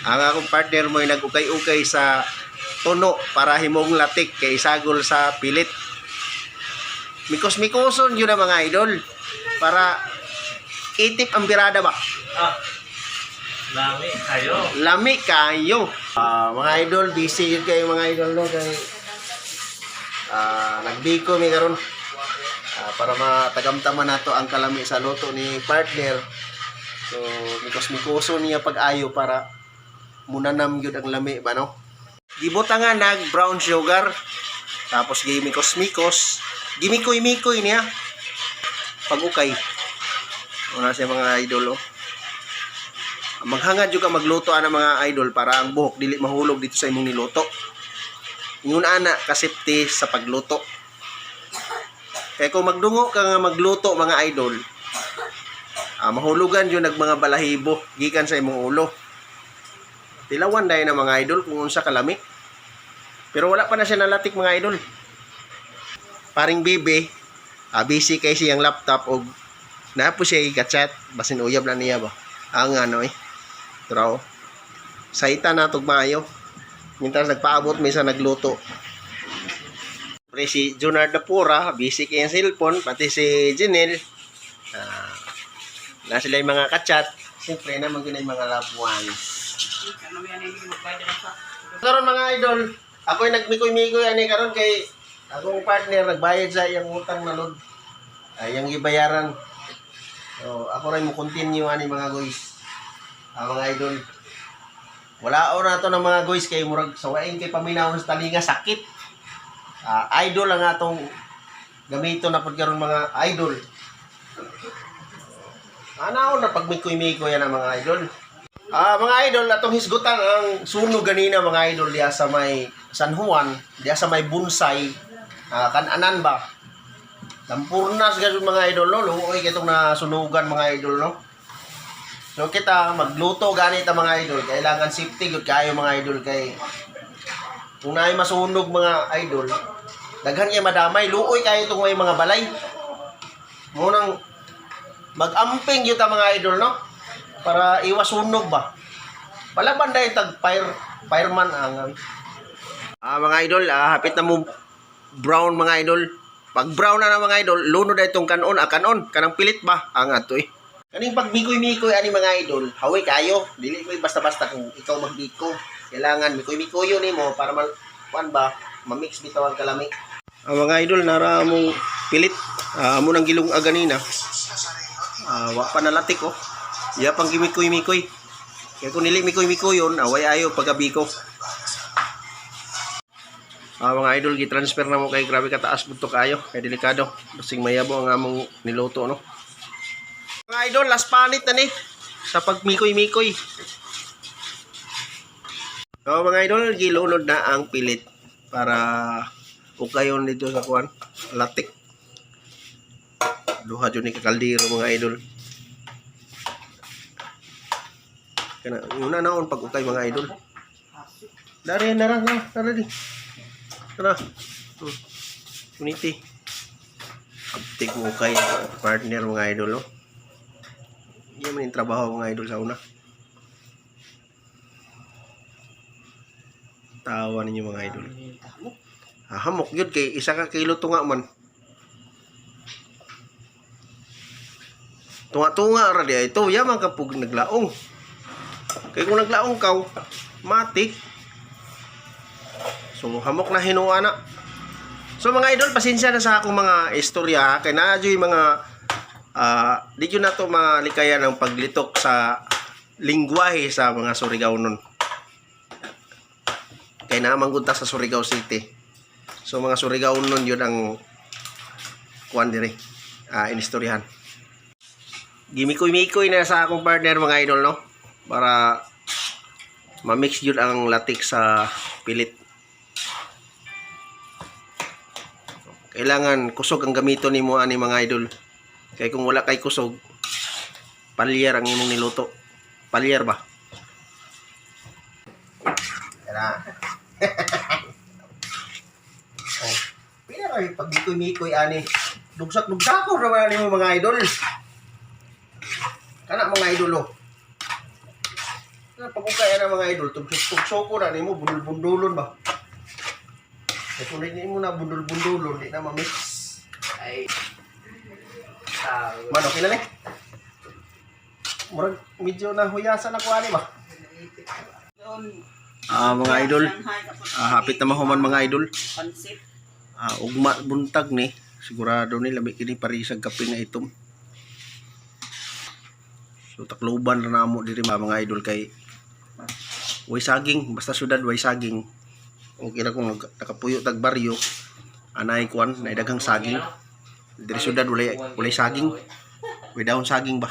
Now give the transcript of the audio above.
Ang akong partner mo'y nag-ukay-ukay sa tuno para himong latik kay isagol sa pilit. Mikos-mikoson yun ang mga idol para itip ang birada ba. Ah, lami kayo. Lami kayo. Ah, mga idol, busy yun kayo mga idol, no, kay nagbiko mi karon. Para matagamtaman nato ang kalami sa luto ni partner. So, mikos-mikoso niya pag-ayo para munanam yun ang lami ba, no? Gibutangan nag brown sugar. Tapos gimikos-mikos, gimikoy-mikoy niya. Pag-ukay. Una siya, mga idol, oh. Maghangad jud ka magluto ana, mga idol, para ang buhok dili mahulog dito sa imong niluto. Ingon ana ka-safety sa pagluto. Kaya kung magdungo ka nga magluto, mga idol, mahulugan jud nag mga balahibo gikan sa imong ulo. Tilawan dahil na, mga idol, kung unsa kalami. Pero wala pa na siya nalatik, mga idol. Paring bibi, busy kay siyang laptop og naa po siya i-chat basin uyab na niya ba. Ang ano eh. Traw. Saita na tug maayo. Mintas nagpaabot may sa nagluto. Pre si Junard Napura, busy kay ang cellphone, pati si Janelle. Na sila yung mga kachat. Siyempre naman yun yung mga loved ones. Karon, mga idol, ako'y nagmikoy-mikoy ani karon kay akong partner nagbayad sa iyang utang na load. Ay, iyang gibayaran. So, ako rin mo continue ani, mga guys. Ah, mga idol. Wala o na to ng mga guys kay murag sawain kay paminaw sa talinga, sakit. Idol ang atong gamito na pud karon, mga idol. Ana na pag mikoy-mikoy yan ang mga idol. Mga idol, atong hisgutan ang sunog ganina, mga idol, diya sa may San Juan, diya sa may Bunsay, kananan ba? Lampurnas gayud, mga idol, no, luoy kitong nasunugan, mga idol, no. So kita magluto ganit ang mga idol, kailangan safety gud kayo, mga idol, kay kung naay masunog, mga idol, daghan kay madamay, luoy kayo itong may mga balay. Munang mag-amping yun ta, mga idol, no? Para iwas sunog ba. Palaban dahil tag fireman ang mga idol, hapit na mo brown, mga idol. Pag brown na na, mga idol, luno na itong kanon, kanon, kanang pilit ba? Ang ato eh. Kaning pag mikoy-mikoy ani, mga idol, hawi kayo, dili ko basta-basta kung ikaw magbiko. Kailangan mikoy-mikoy nimo para mal kuan ba, ma-mix bitaw ang kalami. Ang mga idol, nara mong pilit. Amo nang gilong aganina. Wa pa nalatik oh. Iya pang gimikoy-mikoy. Kaya kung nili mikoy-mikoy yun, away ayo pagabiko. Mga idol, gi-transfer na mo kay grabe kataas budto kayo. Kay delikado. Basing mayabo ang among niluto, no. Mga idol, last panit na ni sa pagmikoy-mikoy. So, mga idol, gilunod na ang pilit para ukayon dito sa kuan, latik. Duha jud ni ka kaldero, mga idol. Kana una naon pag ukay, mga idol. Dari nara na, nara di. Tara. Uniti. Abtik mo kay partner, mga idol, no. Yan man yung trabaho, mga idol, sa una. Tawa ninyo, mga idol. Hamok yun kay isa ka kilo tunga man. Tunga-tunga ra di ay ito, yaman ka pug naglaong. Kay kung naglaong kaw, matik. So hamok na hinuha na. So mga idol, pasensya na sa akong mga istorya ha. Kay naa jud mga di jud nato malikayan ang paglitok sa lingwahe sa mga Surigao nun. Kay naa man gud ta sa Surigao City. So mga Surigao nun yun ang kuan dire, inistoryahan. Gimikoy-mikoy na sa akong partner, mga idol, no, para ma-mix yun ang latik sa pilit. Kailangan kusog ang gamiton nimo ani, mga idol. Kay kung wala kay kusog, palyar ang imong niluto. Palyar ba? Tara. Oh. Pila ra pag mikoy-mikoy ani. Dugsak-dugsak ko raman nimo, mga idol. Kana, mga idol, oh. Pag-ukay na, mga idol, tugsoko na nimo, bundol-bundulon ba? Kaya kung hindi mo na bundol-bundulon, di na ma-mix. Ay. Tao. Man, okay na ni? Murag, medyo nahuyasan ako ani ba? Ah, mga idol, hapit na mahuman, mga idol. Pansit. Ugma buntag ni, sigurado ni lami kini parisag kape nga itom. So takloban ra namo diri, mga idol, kay way saging, basta syudad way saging. Okay ra kung nakapuyo tag baryo, anay kuan, nay daghang saging. Diri syudad walay saging. Way dahon saging ba?